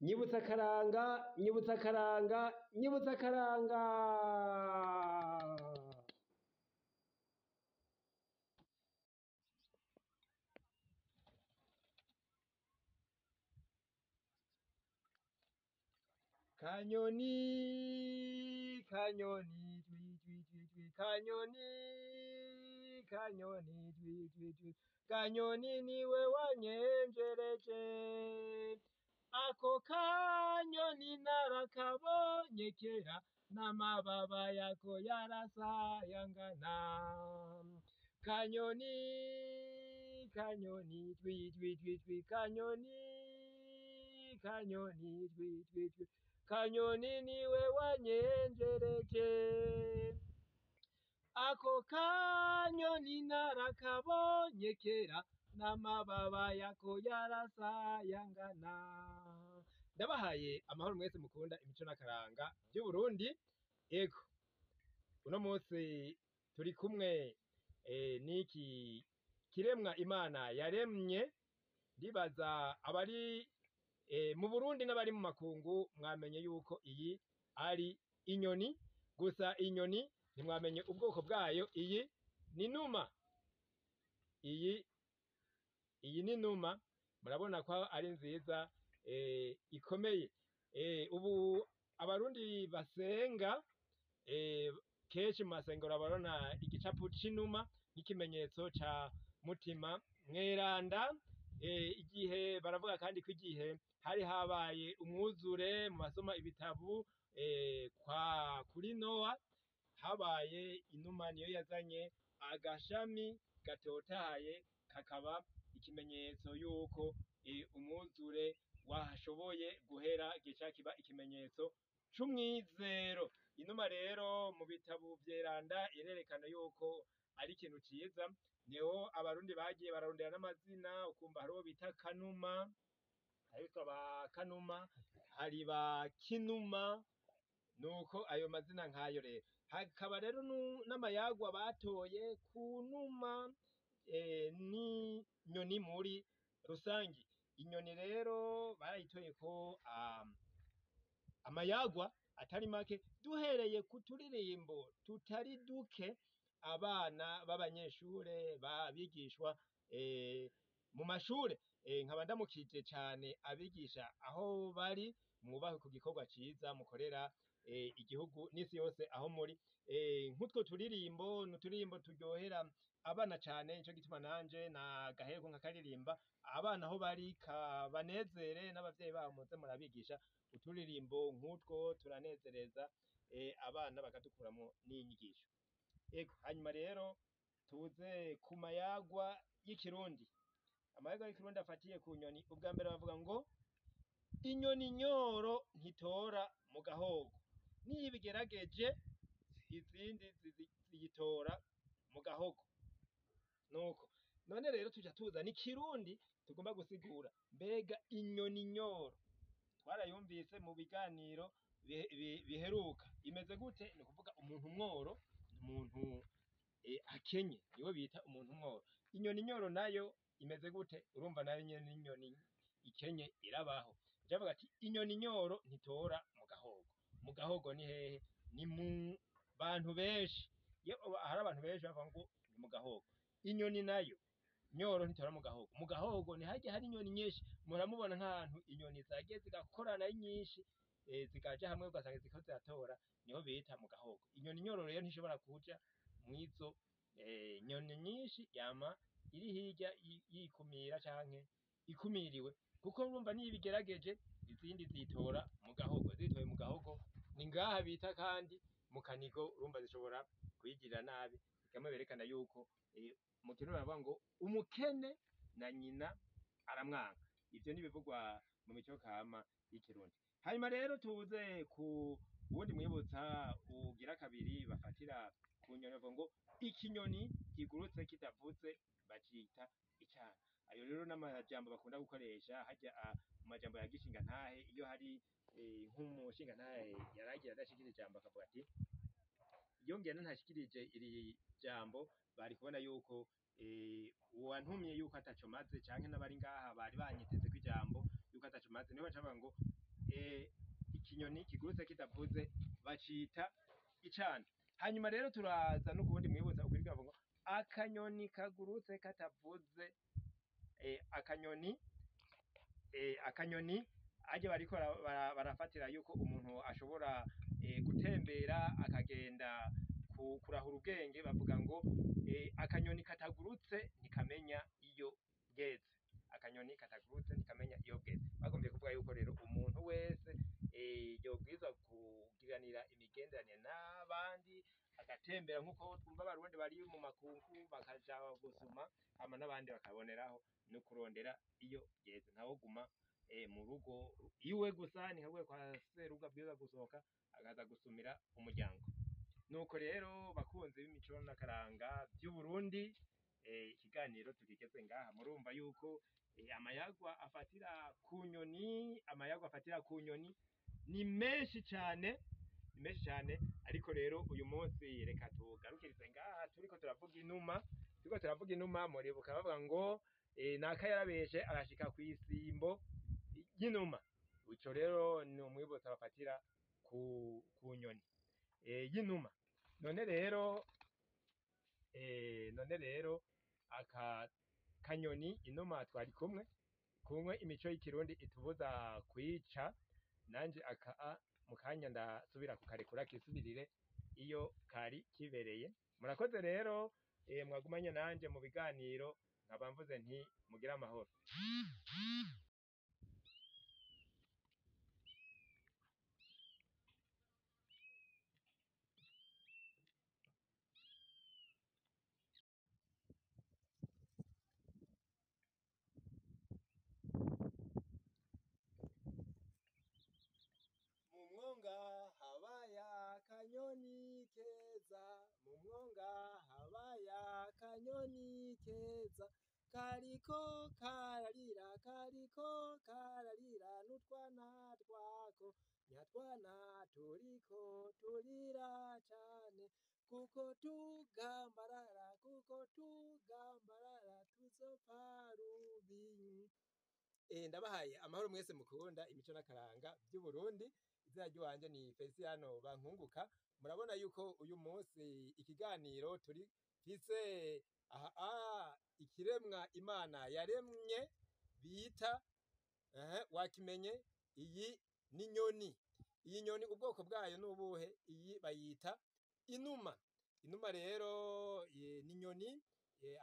Nyibutsa akaranga, nyibutsa akaranga, nyibutsa akaranga. Kanyoni, kanyoni, jwi jwi jwi jwi, kanyoni, kanyoni, jwi jwi jwi, kanyoni niwe wanyenjereje. Ako kanyoni narakabonye kera, n'amababa yako yarasayangana. Kanyoni, kanyoni, jwi jwi jwi jwi, kanyoni, kanyoni, jwi jwi jwi, kanyoni niwe wanyenjereje. Ako kanyoni narakabonye kera, n'amababa yako yarasayangana. Ndabahaye amahoro mwese mukunda imico n'akaranga vy'Uburundi. Ego, uno munsi turi kumwe n'iki kiremwa Imana yaremye. Ndibaza abari mu Burundi n'abari mu makungu mwamenye yuko iyi ari inyoni. Gusa inyoni ntimwamenye ubwoko bwayo. Iyi ni numa, iyi ni numa, murabona ko ari nziza ikomeye. Ubu abarundi basenga kenshi mu masengero barabona igicapu c'inuma nk'ikimenyetso ca mutima mweranda. Igihe baravuga kandi ko igihe hari habaye umwuzure mu basoma ibitabu kwa kuri Nowa, habaye inuma niyo yazanye agashami gatotahaye kakaba ikimenyetso yuko umwuzure washoboye guhera, gica kiba ikimenyetso c'umwizero. Inuma rero mu bitabu vyeranda irerekana yuko ari ikintu ciza. Niho abarundi bagiye bararondera n'amazina, ukumva hariho bita Kanuma, hariko ba Kanuma, hari ba Kinuma, nuko ayo mazina nkayo rero. Hakaba rero n'amayagwa batoye ku numa n'inyoni muri rusangi. Inyoni rero barayitoye ko amayagwa atari make, duhereye ku turirimbo tutari duke abana b'abanyeshure bigishwa mu mashure. Nkaba ndamukije cane abigisha aho bari, mwubahwe ku gikorwa ciza mukorera igihugu n'isi yose aho muri. Nk'utwo turirimbo ni uturirimbo turyohera abana cane, nico gituma nanje nagahereko nkakaririmba abana aho bari kabanezere, n'abavyeyi babo muze murabigisha uturirimbo nk'utwo, turanezereza abana bakadukuramwo n'inyigisho. Ego, hanyuma rero tuze ku mayagwa y'ikirundi. Amayagwa y'ikirundi afatiye ku nyoni. Ubwa mbere bavuga ngo inyoni nyoro ntitora mu gahogo, niyo ibigerageje izindi ziyitora mu gahogo. Nuko none rero tuja tuza ni kirundi tugomba gusigura. Mbega inyoni nyoro twarayumvise mu biganiro biheruka, imeze gute? Ni ukuvuga umuntu mworo, umuntu akenye niwe bita umuntu mworo. Inyoni nyoro nayo imeze gute? Urumva nayo nyene n'inyoni ikenye irabaho. Ndavuga ati inyoni nyoro ntitora mu gahogo. Mu gahogo ni hehe? Ni mu bantu benshi. Iyo hari abantu benshi bavuga ngo ni mu gahogo. Inyoni nayo nyoro ntitora mu gahogo. Mu gahogo ni harya hari inyoni nyinshi, muramubona nk'ahantu inyoni zagiye zigakorana ari nyinshi, zikaja hamwe ugasanga ziriko ziratora, niho bita mu gahogo. Inyoni nyoro rero ntishobora kuja mwizo nyoni nyinshi, yama iri hirya yikumira canke ikumiriwe, kuko urumva niyo ibigerageje izindi zitora mu gahogo. Zitoye mu gahogo ni ngaha bita kandi mu kanigo, urumva zishobora kuyigirira nabi. Bikamwe berekana yuko mu kirundi baravuga ngo umukene na nyina aramwanka. Ivyo nibivugwa mu mico kama y'ikirundi. Hanyuma rero tuze ku wundi mwibutsa ugira kabiri bafatira ku nyoni, bavuga ngo ikinyoni kigurutse kitavuze bacita icana. Ayo rero n'amajambo bakunda gukoresha harya mu majambo ya gishingantahe. Iyo hari nk'umushingantahe yaragiye adashikira ijambo akavuga ati iyo ngenda ntashikirije iri jambo, bari kubona yuko uwantumye yuko ataco maze, canke n'abari ngaha bari banyiteze ko ijambo yuko ataco maze. Niho baca bavuga ngo ikinyoni kigurutse kitavuze bacita icana. Hanyuma rero turaza no kubundi mwibutsa ukwirwa ngo akanyoni kagurutse katavuze, akanyoni akanyoni aje bariko barafatira yuko umuntu ashobora gutembera akagenda kurahura ubwenge, bavuga ngo akanyoni katagurutse ntikamenya iyo bweze. Akanyoni katagurutse ntikamenya iyo bweze. Bagombye kuvuga yuko rero umuntu wese yobwirizwa kugiranira imigenderanire n'abandi, agatembera nk'uko twumva abarundi bari mu makungu bakaja gusuma, hama n'abandi bakaboneraho no kurondera iyo bweze. Ntawoguma mu rugo iwe gusa, ni nka kwa serugo abwirizwa gusohoka akaza gusumira umuryango. Nuko rero bakunzi b'imico n'akaranga by'Uburundi, ikiganiro tukigeze ngaha, murumva yuko amayagwa afatira ku nyoni, amayagwa afatira ku nyoni ni menshi cane, ni menshi cane. Ariko rero uyu munsi reka tugarukirize ngaha, turiko turavuga inuma, turiko turavuga inuma. Muribuka bavuga ngo naka yarabeshe arashika kw'isimbo y'inuma. Ico rero ni umwibutso bafatira ku nyoni y'inuma. None rero aka kanyoni inuma twari kumwe imico y'ikirundi itubuza kwica, nanje aka mu kanya ndasubira kukarekura kisubirire iyo kari kibereye. Murakoze rero, mwagumanye nanje mu biganiro, nkaba mvuze nti mugire amahoro. Mu mwonga habaya akanyoni keza, mu mwonga habaya akanyoni keza, kariko kararira, kariko kararira n'utwana twako, nyatwana turiko turira cane, kuko tugambarara, kuko tugambarara tuzopfa rubi. Ndabahaye amahoro mwese mukunda imico n'akaranga by'Uburundi. Izina ry'iwanje ni Feliciano Bankunguka. Murabona yuko uyu munsi ikiganiro turi fise aha ikiremwa Imana yaremye bita wakimenye, iyi ni nyoni. Iyi nyoni ubwoko bwayo n'ubuhe? Iyi bayita inuma. Inuma rero ni nyoni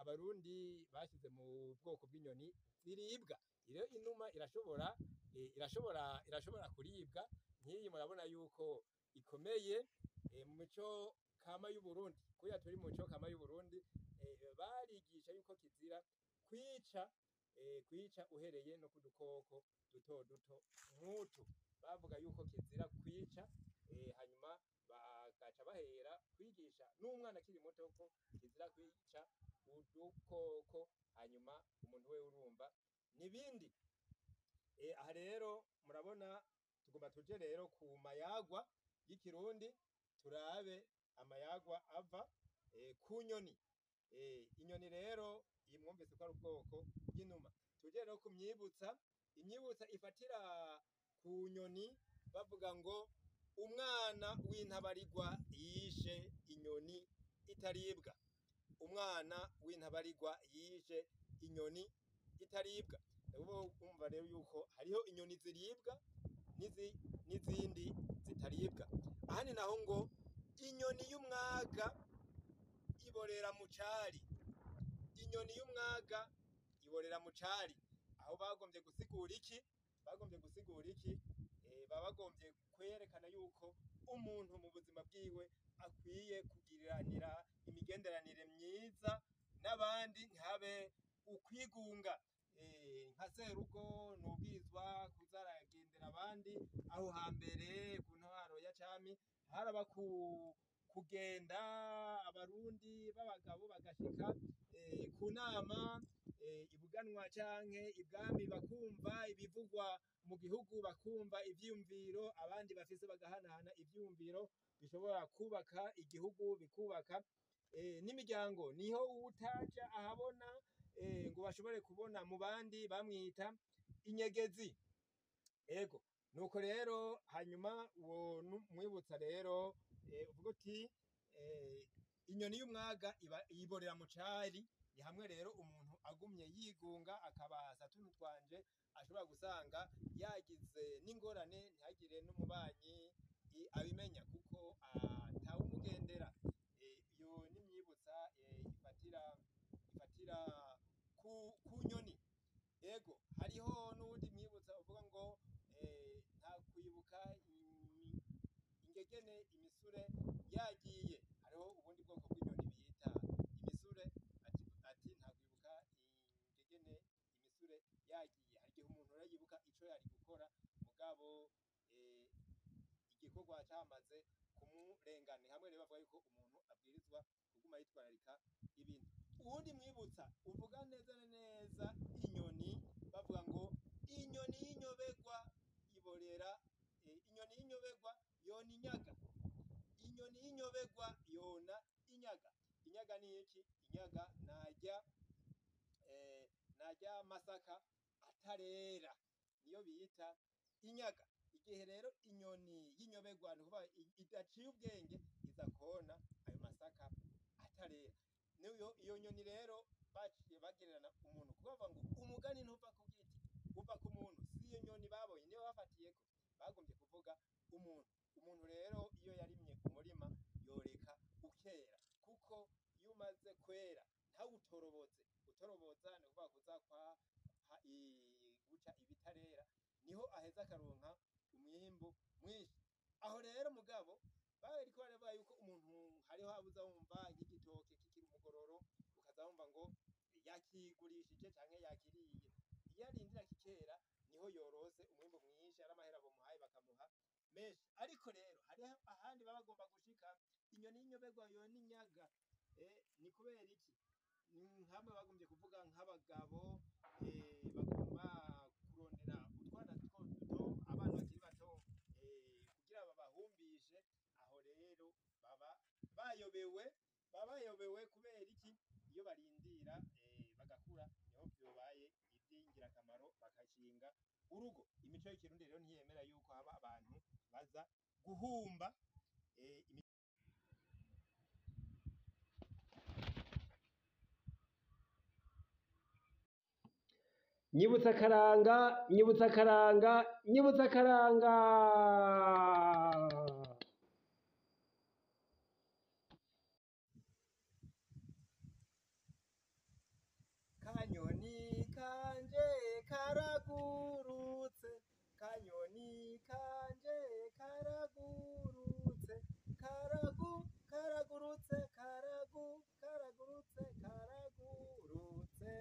abarundi bashize mu bwoko bw'inyoni ziribwa. Rero inuma irashobora kuribwa. Nk'iyi murabona yuko ikomeye mu mico kama y'Uburundi. Kuya turi mu mico kama y'Uburundi, barigisha yuko kizira kwica, kwica uhereye no kudukoko duto duto nk'utu. Bavuga yuko kizira kwica, hanyuma bagaca bahera kwigisha n'umwana akiri muto ko kizira kwica udukoko, hanyuma umuntu we urumva nibindi. Aha rero murabona tugomba tuje rero ku mayagwa y'ikirundi, turabe amayagwa ava ku nyoni. Inyoni rero iyi mwumvise ko ari ubwoko bw'inuma. Tuje rero ku myibutsa, imyibutsa ifatira ku nyoni, bavuga ngo umwana w'intabarigwa yishe inyoni itaribwa. Umwana w'intabarigwa yishe inyoni itaribwa. Ubu umva rero yuko hariho inyoni ziribwa n'izindi zitaribwa. Ahandi naho ngo inyoni y'umwaga iborera mu cari. Inyoni y'umwaga iborera mu cari. Aho bagombye gusigura iki? Bagombye gusigura iki? Baba bagombye kwerekana yuko umuntu mu buzima bwiwe akwiye kugiriranira imigenderanire myiza n'abandi, ntihabe ukwigunga. Nka serugo nubwizwa kuzaragendera abandi. Aho hambere ku ntwaro ya cami haraba kugenda abarundi b'abagabo bagashika ku nama ibuganwa canke ibwami, bakumva ibivugwa mu gihugu, bakumva ivyiyumviro abandi bafise, bagahanahana ivyiyumviro bishobora kubaka igihugu, bikubaka n'imiryango. Niho utaja ahabona ngo bashobore kubona mu bandi bamwita inyegezi. Ego Nuko rero hanyuma uwo mwibutsa rero uvuga uti inyoni y'umwaga iba yiborera mu cari. Ni hamwe rero umuntu agumye yigunga akabasa tuntu twanje ashobora gusanga yagize n'ingorane ntihagire n'umubanyi abimenya kuko atawumugendera. Iyo ni imyibutsa ifatira ku nyoni. Ego hariho n'uwundi mwibutsa uvuga ngo nta kwibuka ingegene imisure yagiye. Hariho ubundi bwoko bw'inyoni bita imisure, ati nta kwibuka ingegene imisure yagiye. Hari igihe umuntu rero yibuka ico yari gukora mugabo igikorwa camaze kumurengana. Hamwe rero bavuga yuko umuntu abwirizwa kuguma yitwararika ibintu. Uwundi mwibutsa uvuga neza na neza inyoni, bavuga ngo inyoni y'inyobegwa iborera, inyoni y'inyobegwa yona inyaga. Inyoni y'inyobegwa yona inyaga. Inyaga ni iki? Inyaga narya masaka atarera, niyo bita inyaga. Igihe rero inyoni y'inyobegwa, ni ukuvuga idaciye ubwenge, iza kona ayo masaka atarera. Niyo iyo nyoni rero baciye bagererana umuntu, kuko bavuga ngo umugani ntuva ku giti uva ku muntu. Si iyo nyoni babonye niyo bafatiyeko, bagombye kuvuga umuntu. Umuntu rero iyo yarimye umurima yoreka ukera, kuko iyo umaze kwera ntawutoroboze. Utoroboza ni ukuvuga kuza kwa guca ibitarera, niho aheza akaronka umwimbu mwinshi. Aho rero mugabo bariko baravuga yuko umuntu hariho abuza wumva nk'igitoke kikiri umugororo, ukaza wumva ngo yakigurishije canke yakiriye. Iyo arindira kikera niho yorose umwimbu mwinshi, ari amahera bamuhaye bakamuha menshi. Ariko rero hariho ahandi baba bagomba gushika, inyoni y'inyobegwa yona inyaga. Ni kubera iki? Nkamwe bagombye kuvuga nk'abagabo bagomba kurondera utwana duto, abana bakiri bato, kugira babahumbishe. Aho rero baba bayobewe, baba bayobewe kubera iki? Iyo barindira bagakura niho vyobaye ivy'ingirakamaro, bagashinga urugo. Imico y'ikirundi rero ntiyemera yuko haba abantu baza guhumba. Nyibutsa akaranga, nyibutsa akaranga, nyibutsa akaranga. Kanyoni kanje karagurutse, kanyoni kanje karagurutse, karagu karagurutse, karagu karagurutse, karagurutse.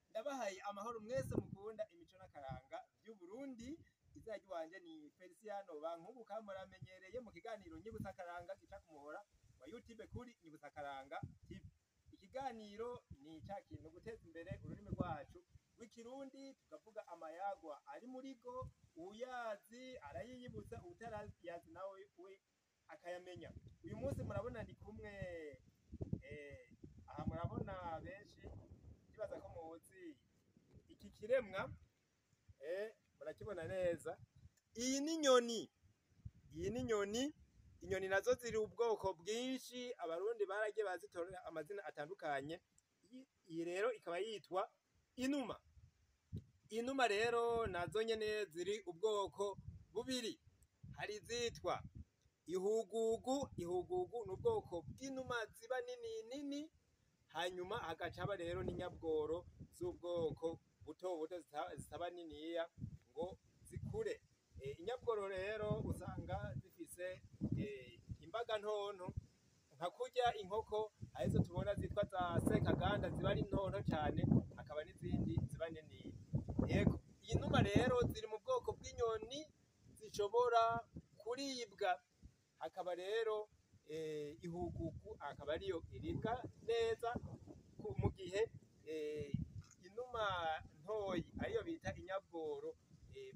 Ndabahaye amahoro mwese mukunda imico n'akaranga vy'Uburundi. Izina ry'iwanje ni Feliciano Bankubuka, muramenyereye mu kiganiro Nyibutsa Akaranga gica ku muhora wa YouTube kuri Nyibutsa Akaranga TV. Ikiganiro ni ca kintu guteza imbere ururimi rwacu rw'ikirundi, tukavuga amayagwa ari muri go, uyazi arayiyibutsa, utarayazi nawe we akayamenya. Uyu munsi murabona ndi kumwe aha murabona benshi ndibaza ko muzi iki kiremwa, murakibona neza. Iyi ni inyoni, iyi ni inyoni. Inyoni nazo ziri ubwoko bwinshi, abarundi baragiye bazitorera amazina atandukanye. Iyi rero ikaba yitwa inuma. Inuma rero nazo nyene ziri ubwoko bubiri, hari izitwa ihugugu. Ihugugu ni ubwoko bw'inuma ziba nini nini, hanyuma hagaca haba rero n'inyabworo z'ubwoko buto buto zitaba niniya ngo zikure. Inyabworo rero usanga zifise imbaga ntonto, nka kurya inkoko arizo tubona zitwa za sekaganda ziba ari ntonto cane, hakaba n'izindi ziba niniya. Yego, iyi numa rero ziri mu bwoko bw'inyoni zishobora kuribwa. Hakaba rero ihugugu akaba ariyo iribwa neza, mu gihe inuma ntoyi ariyo bita inyabworo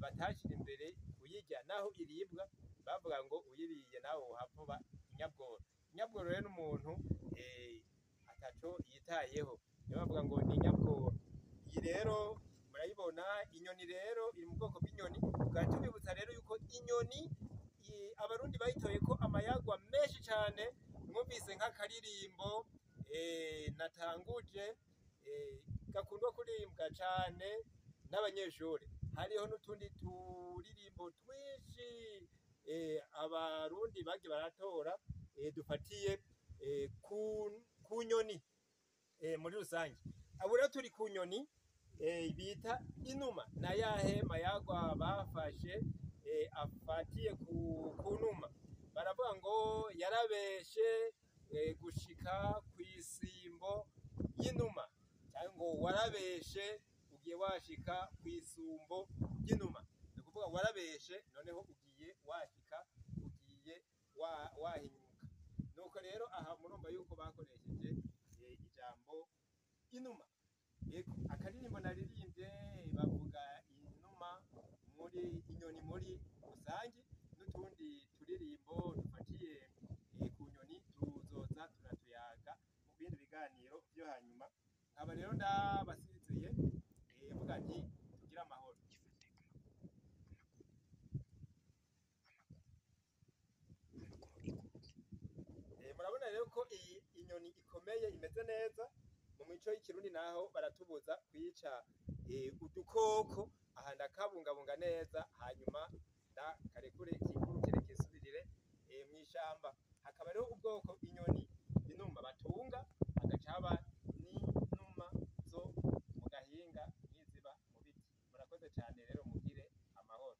batashira imbere kuyirya, naho iribwa bavuga ngo uyiriye nawe wohava inyabworo. Inyabworo rero n'umuntu ataco yitayeho, niyo bavuga ngo ni inyabworo. Iyi rero murayibona, inyoni rero iri mu bwoko bw'inyoni. Tukaba tubibutsa Inyoni abarundi bayitoye ko amayagwa menshi cane, mwumvise nk'akaririmbo natanguje gakundwa kuririmbwa cane n'abanyeshure. Hariho n'utundi turirimbo twinshi abarundi bagiye baratora dufatiye ku nyoni muri rusange. Abo rero turi ku nyoni bita inuma. Na yahe mayagwa bafashe afatiye ku numa? Baravuga ngo yarabeshe gushika kw'isimbo y'inuma, cyangwa ngo warabeshe ugiye washika kw'isumbo ry'inuma. Ni ukuvuga warabeshe noneho ugiye washika, ugiye wahinyuka. Nuko rero aha murumva yuko bakoresheje ijambo inuma. Yego, akaririmbo naririmbye bavuga inuma muri inyoni muri rusange, n'utundi turirimbo dufatiye ku nyoni tuzoza turatuyaga mu bindi biganiro vyo hanyuma. Nkaba rero ndabasizeye mvuga nti tugire amahoro. Murabona rero ko iyi inyoni ikomeye imeze neza. Mu mico y'ikirundi naho baratubuza kwica udukoko. Aha ndakabungabunga neza, hanyuma ndakarekure kigurukire kisubirire mw'ishamba. Hakaba rero ubwoko inyoni inuma batunga, hagaca haba n'inuma zo mu gahinga n'iziba mu biti. Murakoze cane rero, mugire amahoro.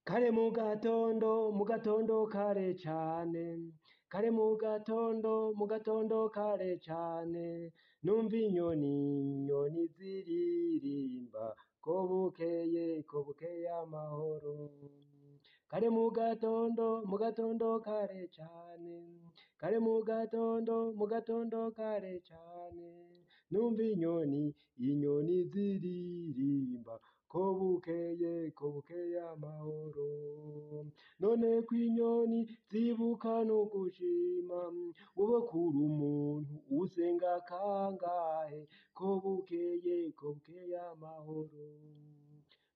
Kare mu gatondo kare cane, kare mu gatondo kare cane, numva inyoni, inyoni ziririmba, ko bukeye amahoro. Kare mu gatondo kare cane, kare mu gatondo kare cane, numva inyoni, inyoni ziririmba, ko bukeye amahoro. None ko inyoni zibuka no gushima, wowe kuri umuntu usenga kangahe, ko bukeye amahoro.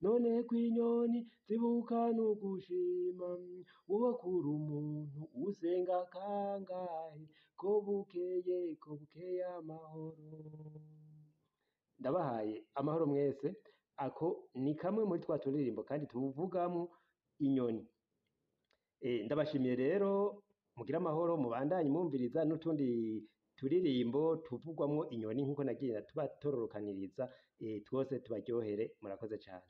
None ko inyoni zibuka no gushima, wowe kuri umuntu usenga kangahe, ko bukeye amahoro. Ndabahaye amahoro mwese. Ako ni kamwe muri twa turirimbo kandi tuvugamwo inyoni. Ndabashimiye rero, mugire amahoro, mubandanye mwumviriza n'utundi turirimbo tuvugwamwo inyoni nkuko nagiye tubatororokaniriza, twose tubaryohere. Murakoze cane.